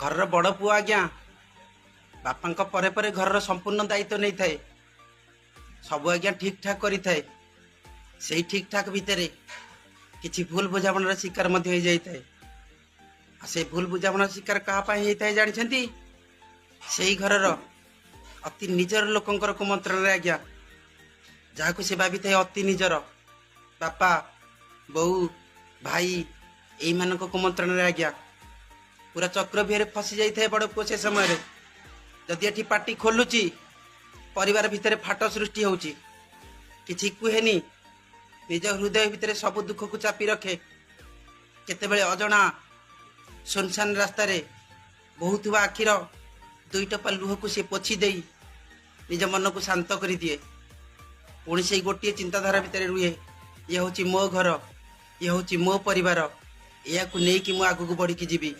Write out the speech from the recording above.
ଘରର ବଡ଼ ପୁଅ ଆଜ୍ଞା ବାପାଙ୍କ ପରେ ପରେ ଘରର ସମ୍ପୂର୍ଣ୍ଣ ଦାୟିତ୍ୱ ନେଇଥାଏ, ସବୁ ଆଜ୍ଞା ଠିକ୍ ଠାକ୍ କରିଥାଏ। ସେଇ ଠିକ୍ ଠାକ୍ ଭିତରେ କିଛି ଭୁଲ ବୁଝାମଣାର ଶିକାର ମଧ୍ୟ ହେଇଯାଇଥାଏ। ଆଉ ସେଇ ଭୁଲ ବୁଝାମଣାର ଶିକାର କାହା ପାଇଁ ହେଇଥାଏ ଜାଣିଛନ୍ତି? ସେଇ ଘରର ଅତି ନିଜର ଲୋକଙ୍କର କୁମନ୍ତ୍ରଣାରେ ଆଜ୍ଞା, ଯାହାକୁ ସେ ଭାବିଥାଏ ଅତି ନିଜର, ବାପା ବୋଉ ଭାଇ ଏଇମାନଙ୍କ କୁମନ୍ତ୍ରଣାରେ ଆଜ୍ଞା ପୁରା ଚକ୍ରବ୍ୟୁହରେ ଫସି ଯାଇଥାଏ ବଡ଼ ପୁଅ। ସେ ସମୟରେ ଯଦି ଏଠି ପାଟି ଖୋଲୁଛି, ପରିବାର ଭିତରେ ଫାଟ ସୃଷ୍ଟି ହେଉଛି। କିଛି କୁହେନି, ନିଜ ହୃଦୟ ଭିତରେ ସବୁ ଦୁଃଖକୁ ଚାପି ରଖେ। କେତେବେଳେ ଅଜଣା ସୁନସାନ ରାସ୍ତାରେ ବହୁଥିବା ଆଖିର ଦୁଇ ଟୋପା ଲୁହକୁ ସେ ପୋଛି ଦେଇ ନିଜ ମନକୁ ଶାନ୍ତ କରିଦିଏ। ପୁଣି ସେଇ ଗୋଟିଏ ଚିନ୍ତାଧାରା ଭିତରେ ରୁହେ, ଇଏ ହେଉଛି ମୋ ଘର, ଇଏ ହେଉଛି ମୋ ପରିବାର, ଏହାକୁ ନେଇକି ମୁଁ ଆଗକୁ ବଢ଼ିକି ଯିବି।